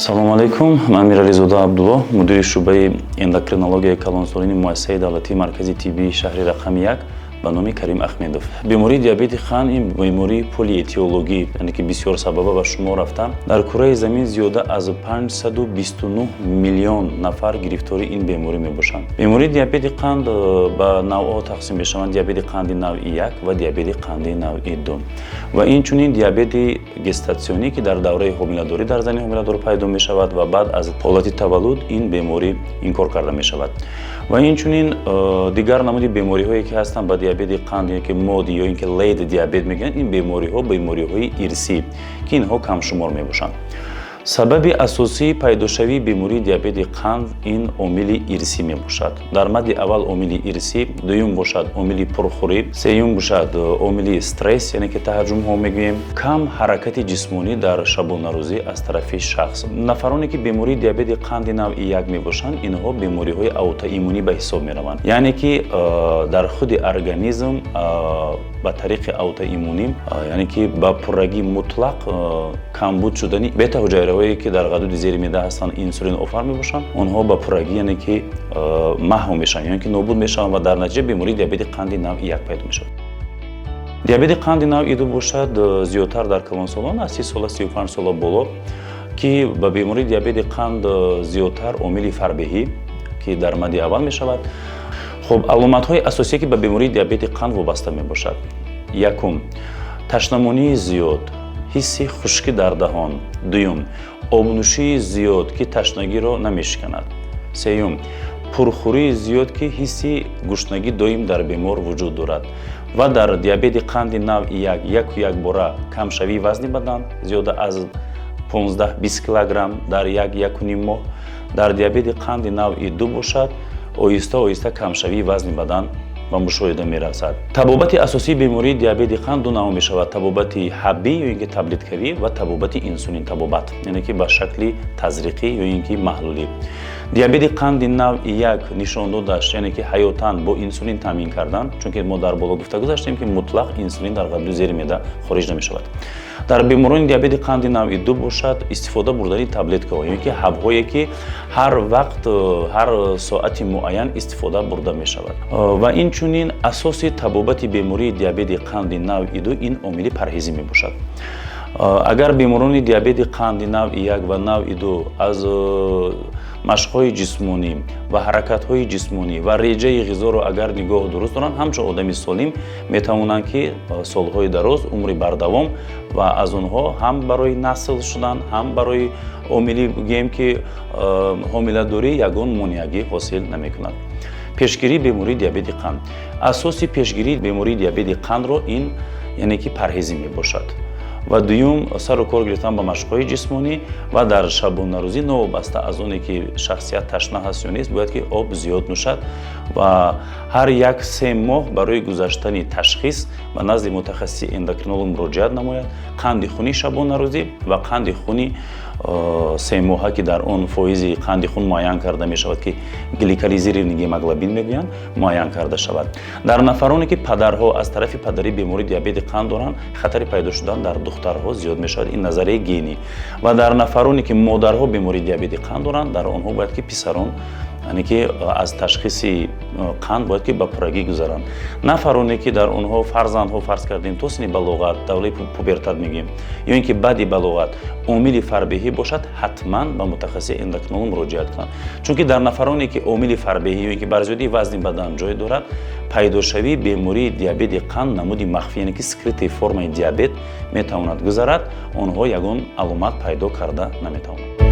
Салому алайкум, ман Мирализода Абдулло, мудири шӯъбаи эндокринологияи калонсолини Муассисаи давлатии маркази тиббии шаҳри рақами 1 ба номи Карим Ахмедов. Бемории диабети қанд ин бемории полиэтиологӣ, яъне ки бисёр сабаба ба шумор рафта, дар кураи замин зиёда аз 529 миллион нафар гирифтори ин беморӣ мебошанд. Бемории диабети қанд ба навъҳо тақсим мешаванд: диабети қанди навъи 1 ва диабети қанди навъи 2 ва инчунин диабети гестатсионӣ, ки дар давраи ҳомиладорӣ дар зани ҳомиладор пайдо мешавад ва баъд аз ҳолати таваллуд ин беморӣ инкор карда мешавад, ва инчунин дигар намуди бемориҳое, ки ҳастанд ба диабети қанд, ё ки MODY ё ин ки late диабет мегӯянд. Ин бемориҳо бемориҳои ирсӣ, ки инҳо камшумор мебошанд. Сабаби асосии пайдошавии бемории диабети қанд ин омили ирсӣ мебошад. Дар мадди аввал омили ирсӣ, дуюм бошад омили пурхӯрӣ, сеюм бошад омили стресс, яъне ки таҳаҷҷумҳо мегӯем, кам ҳаракати ҷисмонӣ дар шабонарӯзӣ аз тарафи шахс. Нафароне, ки бемории диабети қанди навъи 1 мебошанд, инҳо бемориҳои аутоиммунӣ ба ҳисоб мераванд, яъне ки дар худи организм ба тариқи аутоиммунӣ, яъне ки ба пуррагӣ мутлақ камбуд шудани бета ҳуҷайраҳое, ки дар ғадуди зери меъда ҳастанд, инсулин офар мебошанд, онҳо ба пуррагӣ, яъне ки маҳв мешаванд ё ин ки нобуд мешаванд ва дар натиҷа бемории диабети қанди навъи 1 пайдо мешавад. Диабети қанди навъи 2 бошад, зиёдтар дар калонсолон аз 30 сола, 35 сола боло, ки ба бемории диабети қанд зиёдтар омили фарбеҳӣ, ки дар мадди аввал мешавад. Хуб, аломатҳои асосие, ки ба бемории диабети қанд вобаста мебошад: якум, ташнамонии зиёд, ҳисси хушкӣ дар даҳон; дуюм, обнӯшии зиёд, ки ташнагиро намешиканад; сеюм, пурхӯрии зиёд, ки ҳисси гушнагӣ доим дар бемор вуҷуд дорад; ва дар диабети қанди навъи 1 яку якбора камшавии вазни бадан зиёда аз 15-20 килограмм дар як, якуним моҳ; дар диабети қанди навъи 2 бошад, оҳиста оҳиста камшавии вазни бадан ба мушоҳида мерасад. Табобати асосии бемории диабети қанд ду навъ мешавад: табобати ҳаббӣ ё ин ки таблеткавӣ ва табобати инсулин табобат, яъне ки ба шакли тазриқӣ ё ин ки маҳлулӣ. Диабети қанди навъи 1 нишондодаш, яъне ки ҳаётан бо инсулин таъмин кардан, чунки мо дар боло гуфта гузаштем, ки мутлақ инсулин дар ғадуди зери меъда хориҷ намешавад. Дар беморони диабети қанди навъи 2 бошад, истифода бурдани таблеткаҳо ё ин ки ҳабҳое, ки ҳар вақт, ҳар соати муайян истифода бурда мешавад. Ва инчунин асоси табобати бемории диабети қанди навъи 2 ин омили парҳезӣ мебошад. Агар беморони диабети қанди навъи 1 ва навъи 2 аз машқҳои ҷисмонӣ ва ҳаракатҳои ҷисмонӣ ва реҷаи ғизоро агар нигоҳ дуруст доранд, ҳамчун одами солим метавонанд, ки солҳои дароз умри бардавом ва аз онҳо ҳам барои насл шудан, ҳам барои омили, гӯем ки, ҳомиладорӣ ягон монеагӣ ҳосил намекунад. Пешгирии бемории диабети қанд. Асоси пешгирии бемории диабети қандро ин, яъне ки парҳезӣ мебошад ва дуюм, сару кор гирифтан ба машқҳои ҷисмонӣ ва дар шабонарӯзӣ, новобаста аз оне ки шахсият ташна ҳаст ё нест, бояд ки об зиёд нӯшад ва ҳар як 3 моҳ барои гузаштани ташхис ба назди мутахассиси эндокринолог муроҷиат намояд, қанди хуни шабонарӯзӣ ва қанди хуни 3 моҳа, ки дар он фоизи қанди хун муайян карда мешавад, ки гликолизированный гемоглобин мегӯянд, муайян карда шавад. Дар нафароне, ки падарҳо аз тарафи падарӣ бемории диабети қанд доранд, хатари пайдо шудан дар духтарҳо зиёд мешавад, ин назарияи генӣ, ва дар нафароне, ки модарҳо бемории диабети қанд доранд, дар онҳо бояд ки писарон, яъне ки аз ташхиси қанд бояд ки ба пуррагӣ гузаранд. Нафароне, ки дар онҳо фарзандҳо, фарз кардем, то синни балоғат, давраи пубертат мегӯем, ё ин ки баъди балоғат омили фарбеҳӣ бошад, ҳатман ба мутахассиси эндокринолог муроҷиат кунанд, чунки дар нафароне, ки омили фарбеҳӣ ё ин ки барзиёдии вазни бадан ҷой дорад, пайдошавии бемории диабети қанд намуди махфӣ, яъне ки скрытый формаи диабет метавонад гузарад, онҳо ягон аломат пайдо карда наметавонанд.